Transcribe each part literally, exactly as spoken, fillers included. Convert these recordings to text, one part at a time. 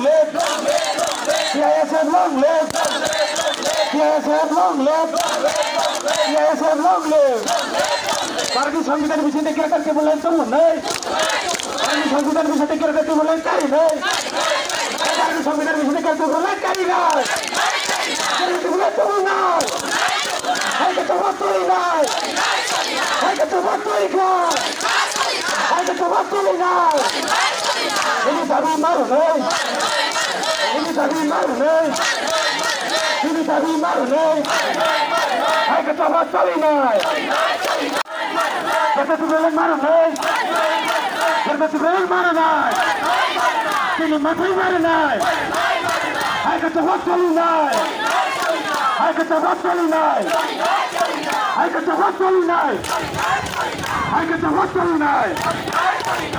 live! C I S F long live! C I S F long live! C I S F long live! ভারতীয় সংবিধান বিষয়ে greater TV line চলুন নাই। ভারতীয় সংবিধান বিষয়ে গ্রেটার টিভি লাইন কারি নাই। ভারতীয় সংবিধান বিষয়ে গ্রেটার টিভি লাইন কারি নাই। গ্রেটার টিভি লাইন চলুন নাই। Hai ka tawat tuli nai. Hai ka tawat tuli nai. Hai ka tawat tuli nai. Ini dabi maru nai. Ini dabi maru nai. Ini dabi maru nai. Hai ka tawat tuli nai. Kata tu beleng maru nai. Kata tu beleng maru nai. Ini matai maru nai. Hai ka tawat tuli nai. Hai ka tawat tuli nai. Hai ka tawat tuli nai. Hai ka tawat tuli nai.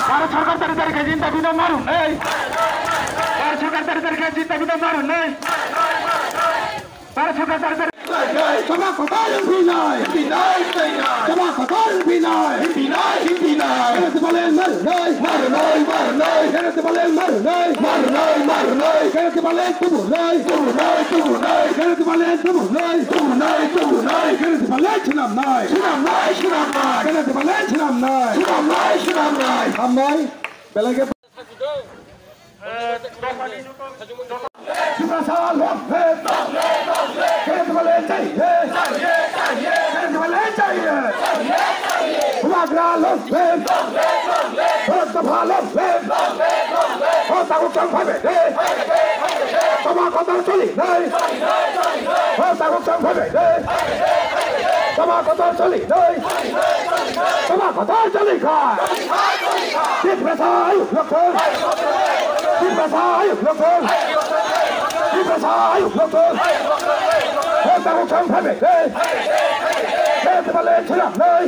Bharat sarkar tari tari kajin tapi no maru nai. Bharat sarkar tari tari kajin tapi no maru nai. Bharat sarkar tari tari. Sama kotor pinai, pinai, pinai. Sama kotor pinai, pinai, pinai. Kena sebalen maru nai, maru nai, maru nai. Kena sebalen maru nai, maru nai, maru nai. Kena sebalen tubu nai, tubu nai, tubu nai. Kena sebalen tubu nai, tubu nai, tubu nai. Kena sebalen chinam nai, chinam nai, chinam nai. Kena sebalen chinam nai, chinam nai, chinam nai. Amai, belai ke Tiprasa long live! Kena sebalen chahiye! Kena sebalen chahiye! Bubagra long live! Bharat Sabha long live! Hor tabu chang phai bai de! Toma kotor choli nai! Hor tabu chang phai bai de! Toma kotor choli nai! Toma kotor choli kha! Tiprasa ayuk lokthung! Tiprasa ayuk lokthung! Tiprasa ayuk lokthung! Hor tabu chang phai bai de! Kena sebalen chinam nai!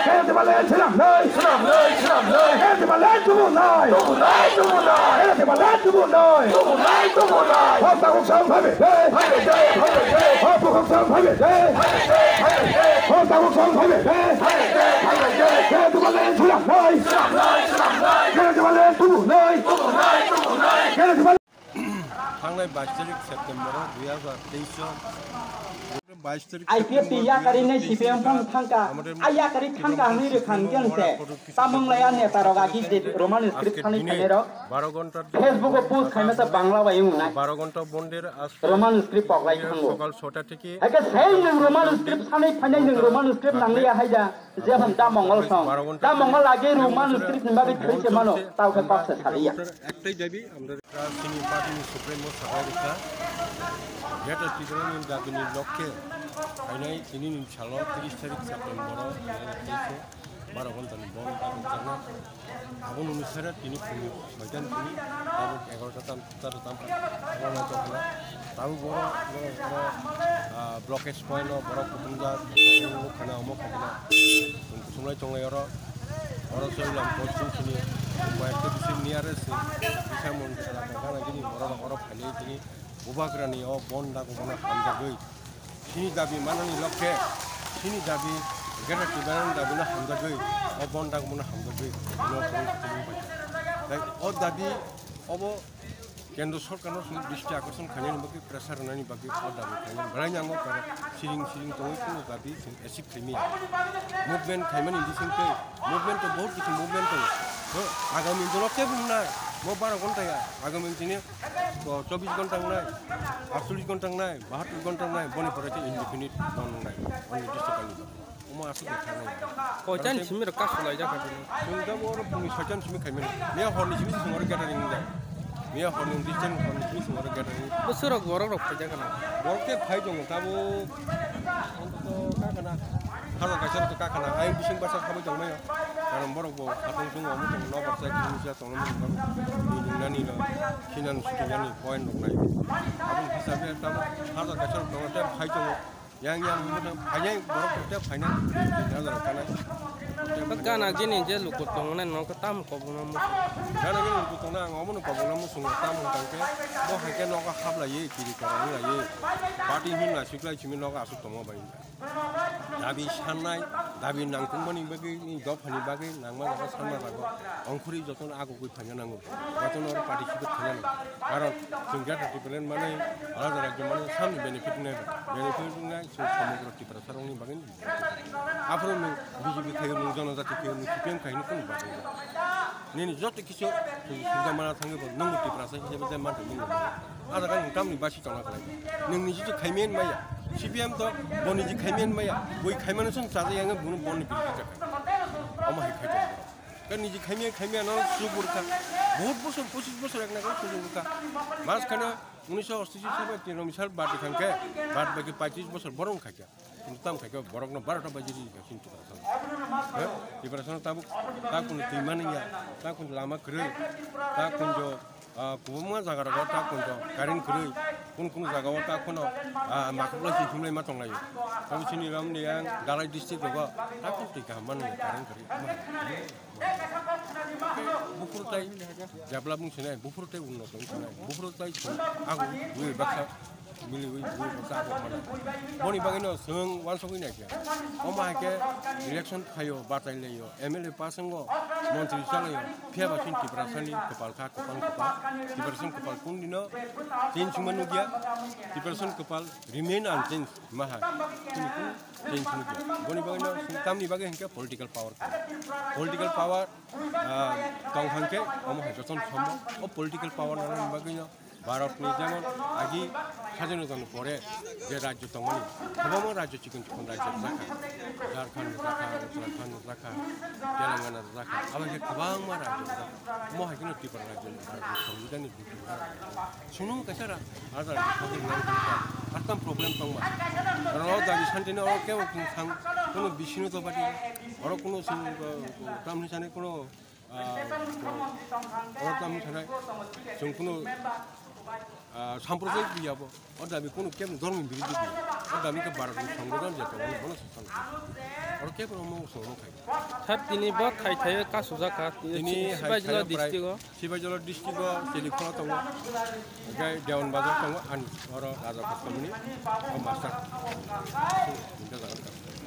Kena sebalen chinam nai! Kena sebalen tubu nai! Kena sebalen tubu nai! Hor tabu chang phai bai de! Hor tabu chang phai bai de! Hor tabu chang phai bai de! Kena sebalen chinam nai! Kena sebalen tubu nai! Kena sebalen Thangnai bais tarik September dui hazar teis o, bais tarik I P F T September yakari nai dui hazar teis C P M ni phang thangka, a yakari thangka hwnwi rwkha hwnkhe ang se tamung laya neta rok agi je Roman script thani phainai rok baro ghonta Facebook o post khaima sa Bangla bai wngnai baro ghonta bonder as Roman script poklai thango. Sokal sota theke Hai khe sei nwng Roman script thani phainai nwng Roman script nangliya haida. Jehon da Mongol song. Da Mongol age Roman script ni bagwi thwi se mano, tao khe kok se saliya. Ektai dabi, amra sini party ni supremo sabai rikha. Greater Tipraland ni dabi ni lokhe, phainai tini ni salo tris tarik September o, baro ghonta ni bond dabi chana. Aboni onusare tini phungo soitan tini tabuk egarota tam, charo tam, abo nai tongkha. Tabuk borok, borok, borok, ah, blockage point o borok kuthumjak, omo khana, omo khana. Chwng kuthumlai tonglai oro, oro Soilam constituency ni, bai khe bisi nearest ni, bisa mon khana tongkha na gini borok oro phailai tini. Bubagrani o bon dago bono hamjagwi, chini dabi manani lokhe, chini dabi, Greater Tipraland dabi no hamjagwi, o bon dago bono hamjagwi, no kurung kutung bai. Tai o dabi obo Kendra Sorkar no sini dristi akorson khainani bagwi, pressure rwnani bagwi o dabi khainani. Belai ni ang o kara siring siring tongwi kuno dabi sini accept khaimaya. Movement khaimani bising tei movement to bahut kisi movement tongo. To agami dino kebo wngnai, mo baro ghonta ya, agami dino To chobbish ghonta wngnai, aatcholish ghonta wngnai, bahattor ghonta wngnai, boni pore khe indefinite ban wngnai, ani district ani. Omo aswk ni thangwi. Koitan simi rok kasu laijak kha bini. Chwng tabuk oro pungni soitan simi khaimani. Miya horni simi se chwng oro gathering wngjak. Miya horni wngjak chwng horni simi chwng oro gathering. Bwswk rok borok rok phaijak kha na? Borok khe phai tongo tabuk. Ontoto kakhana. Hazar kaisa rok kakhana. Ayang bising basa khabui tongmani. Karon borok bo atong chwng omo tong nobar chai kisa tongmani. Nini nani rok. Khinan sutinani point rok nai. Aboni hisabe tamo hazar kaisa rok tongo, tei phai tongo. Yang yang hwnwi tamo phainai borok rok tei phainai. Hazar rok kanai. Gana gini je luku tongnai nogo tamo kobongma muchung. Gana gini luku tongnai ang omono kobongma muchungo tamo hwnkhe bo hai khe nogo hablaiwi kiri korok wnglaiwi. Party hwnwi naisuk lai simi nogo aswk tongma bai. Dabi sannai, dabi nangkukmani bagwi, ni dophani bagwi nangma jaga sanna jaga, ongkhorwi jotono agugwi phaina nango, jotono oro participate khaina nango. Karon chwng Greater Tipraland manwi, alada rajyo manwi, samni benefit wngnai ba, benefit wngnai chwng somogro Tiprasarokni bagwi. Aphuru nwng B J P khaio, nwng Jonojati khaio, nwng C P M khaino kunu bagwi. Nini joto kisu subida mana thangwi bo nwng Tiprasa hisabe je mantwi nwng. Ada kan tamni basi tongna khlai. Nwng niji to khaimien maya. C P M to bo niji khaimien maya. Boi khaimano song chaja yang bunu bonni bisi jakai. Omo hai khai tong. Kan niji khaimien khaimien no subur kha. Bahut bosor, pochis bosor ekna kan subur kha. Mas khana unisho ostashi sal ba tino misal bati khangke, bad baki pachis bosor borong khaikha. Tam khaikhe borokno barota baji ri kha sini Tiprasa. He? Tiprasa tabuk ta kunu twi mani ya, ta kunu lama kwrwi, ta kunu, ah, kubuma jaga rogo ta kunu current kwrwi, kunu kunu jaga o ta kunu, ah, makhuklai si himlai ma tonglaio. Tabuk sini ram ni yang Dhalai district rogo ta kunu twi kaham mani ya current kwrwi. Buphuru tai develop wng sinai, buphuru tai unnot wng sinai, buphuru tai chwng ago ui baksa mili ui ui baksa ago mana. Boni bagwi no chwng wansugwi naikha. Omo hai khe election phaio, batai laio, M L A pass wngo, montri chalaio, phiya ba chini Tiprasani kwpal kha, kwpal kwpal. Tiprasani kwpal kun dino change wngma nukya, Tiprasani kwpal remain unchanged. Maha, chini kunu change wngya. Boni bagwi no, tamni bagwi hwnkhe political power. Political power, ah, tong hwnkhe omo hai jotono sombo. O political power nanani bagwi no Bharat ni jemon agi khajana jani pore je rajyo tongmani, kwbangma rajyo chikon chikon rajyo rwjakha. Jharkhand rwjakha, Uttarakhand rwjakha, Telangana rwjakha. Abo hai khe kwbangma rajyo rwjakha. Omo hai kheno Tripura rajyo ni Bharat ni Songbidan ni Chwngno kaisa ra, ada, ada problem tongma. Oro dabi santino oro kebo kung sang, kuno bisino to pati. Oro kuno sing, tam ni sani kuno, ah, oro tam ni sanai. Chwng kuno, ah, samprodayik biya bo. Oro dabi kuno kebo dormo biridhi biya. Oro dabi ke Bharat ni Songbidan je tongo, bono sasana. Oro kebo omo songno khai. Sir, tini bo khai thaio kasujak kha, tini Tini hai Sibaijala thaio prai district o. Sibaijala district o Telikhola tongo, hwnkhe Dewan Bazar tongo, ani oro Raja Kostomoni o master. Tini jaga ni kasujak.